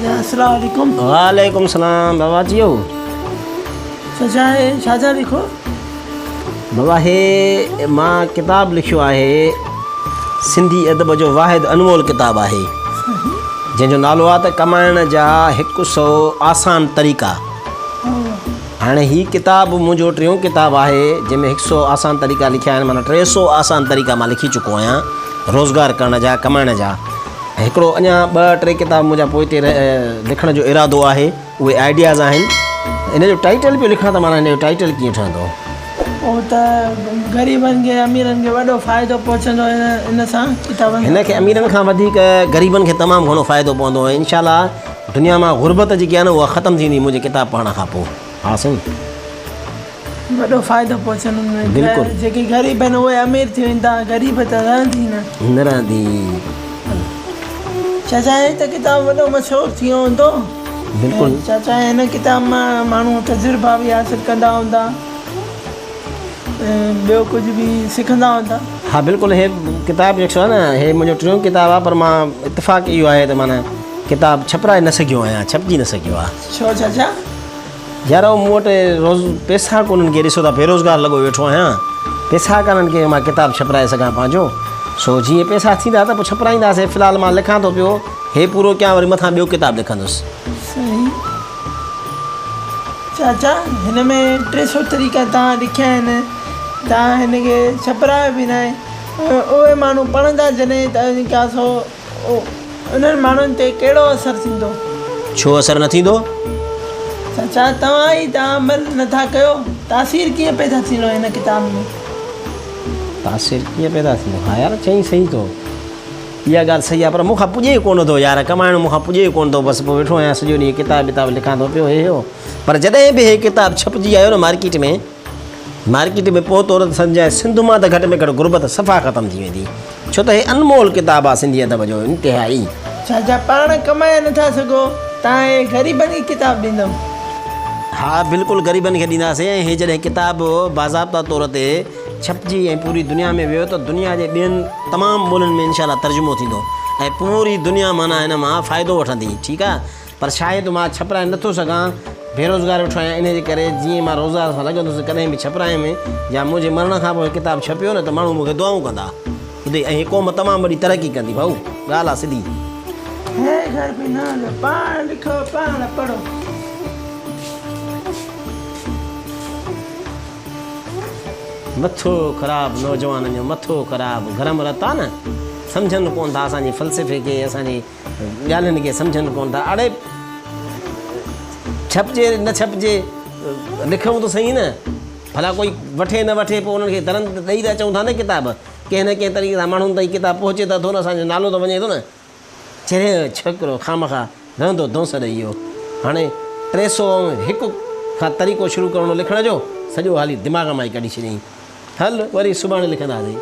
چاچا السلام عليڪم. وعليڪم السلام بابا اچي ويو. چاچا هي ڇا ٿا لکو؟ بابا هي مان ڪتاب لکيو آهي سنڌي ادب جو واحد انمول ڪتاب آهي جنهن جو نالو آهي ته ڪمائڻ جا هڪ سو آسان طريقا. هاڻي هي ڪتاب منهنجو ٽيون ڪتاب آهي جنهن ۾ هڪ سو آسان طريقا لکيا آهن معنيٰ 300 آسان طريقا مان لکي چڪو آهيان روزگار ڪرڻ جا ڪمائڻ جا. هڪڙو اڃا ٻه ٽي ڪتاب منهنجا پوئتي لکڻ جو ارادو آهي اهي آئيڊياز آهن ان جو ٽائيٽل پيو لکان ته معنيٰ ان جو ٽائيٽل ڪيئن ٺهندو. پوء ته غريبن کي اميرن کي وڏو فائدو پهچندو ان سان ڪتابن سان. هن کي اميرن کان وڌيڪ غريبن کي تمام گهڻو فائدو پوندو ۽ انشاء الله دنيا مان غربت جيڪي آهي نه اها ختم ٿيندي منهنجي ڪتاب پڙهڻ کان پوء. ها سائين. وڏو فائدو پهچندو ان ۾ بلڪل. جيڪي غريب آهن اهي امير ٿي ويندا غريب ته رهندي نه. نه رهندي. چاچا هي ته ڪتاب وڏو مشهور ٿي ويو هوندو. بلڪل. چاچا هن ڪتاب مان ماڻهو تجربا به حاصل ڪندا هوندا ۽ ٻيو ڪجهه به سکندا هوندا. ها بلڪل هي ڪتاب جيڪو آهي نه هي منهنجو ٽيون ڪتاب آهي پر مان اتفاق اهو آهي ته معنيٰ ڪتاب ڇپرائي نه سگهيو آهيان ڇپجي نه سگهيو آهي. ڇو چاچا؟ يار مون وٽ روز پيسا ڪونهن ڪي ڏسو ته بيروزگار لڳو ويٺو آهيان پيسا ڪانهن ڪي مان ڪتاب ڇپرائي سگهان پنهنجو سو جيئن پيسا ٿيندا ته پوء ڇپرائينداسين في الحال مان لکان ٿو پيو هي پورو ڪيان وري مٿان ٻيو ڪتاب لکندس. صحيح چاچا هن ۾ 300 طريقا توهان لکيا آهن توهان هن کي ڇپرايو به ناهي اهي ماڻهو پڙهندا جڏهن ته ڪيا سو انهن ماڻهن تي ڪهڙو اثر ٿيندو؟ ڇو اثر نه ٿيندو؟ چاچا توهان ئي ته عمل نه ٿا ڪيو، تاثير ڪيئن پيدا ٿيندو هن ڪتاب ۾؟ تاثير ڪيئن پيدا ٿيندو؟ ها يار چئين صحيح ٿو. اها ڳالهه صحيح آهي پر مون کان پڄي ئي ڪونه ٿو يار ڪمائڻ مون کان پڄي ئي ڪونه ٿو بس پوء ويٺو آهيان سڄو ڏينهن ڪتاب ٻتاب لکان ٿو پيو هي هو پر جڏهن به هي ڪتاب ڇپجي آيو نه مارڪيٽ ۾ مارڪيٽ ۾ پهتو نه ته سمجهجانء سنڌ مان ته گهٽ ۾ گهٽ غربت صفا ختم ٿي ويندي ڇو ته هي انمول ڪتاب آ سنڌي ادب جو انتهائي. ڇا جا پاڻ ڪمائي نٿا سگهو تان هي غريبن کي ڪتاب ڏيندؤ. ها بلڪل غريبن کي ڏينداسين ۽ هي جڏهن ڪتاب باضابطا طور تي ڇپجي ۽ پوري دنيا ۾ ويو ته دنيا جي ٻين تمام ٻولين ۾ انشاء الله ترجمو ٿيندو ۽ پوري دنيا معنيٰ هن مان فائدو وٺندي ٺيڪ آ. پر شايد مان ڇپرائي نه ٿو سگهان، بيروزگار ويٺو آهيان، انهيء جي ڪري جيئن مان روزگار سان لڳندس ڪڏهن به ڇپرايم يا منهنجي مرڻ کان پوء ڪتاب ڇپيو نه ته ماڻهو مون کي دعائون ڪندا. ٻڌئي ۽ هي قوم تمام وڏي ترقي ڪندي. ڀائو، ڳالهه آ سڌي. هي گهر به نه هليو، پاڻ لکو پاڻ پڙهو. مٿو خراب نوجوانن جو مٿو خراب، گرم رت آ نه، سمجهن ڪونه ٿا اسان جي فلسفي کي، اسان جي. ڳالهين کي سمجهن ڪونه ٿا. اڙي ڇپجي نه ڇپجي لکون ته سهي نه. ڀلا ڪوئي وٺي نه وٺي پوء انهن کي درن تي ڏئي ته اچون ٿا نه ڪتاب. ڪنهن نه ڪنهن طريقي سان ماڻهن تائين ڪتاب پهچي ته ٿو نه اسان جو نالو ته وڃي ٿو نه. چريو ڇوڪرو خامخواه رهندو دونس ڏئي ويو. هاڻي 301 کان طريقو شروع ڪرڻو لکڻ جو سڄو حالي دماغ مان ئي ڪڍي ڇڏيائين. هل وري سڀاڻي لکنداسين.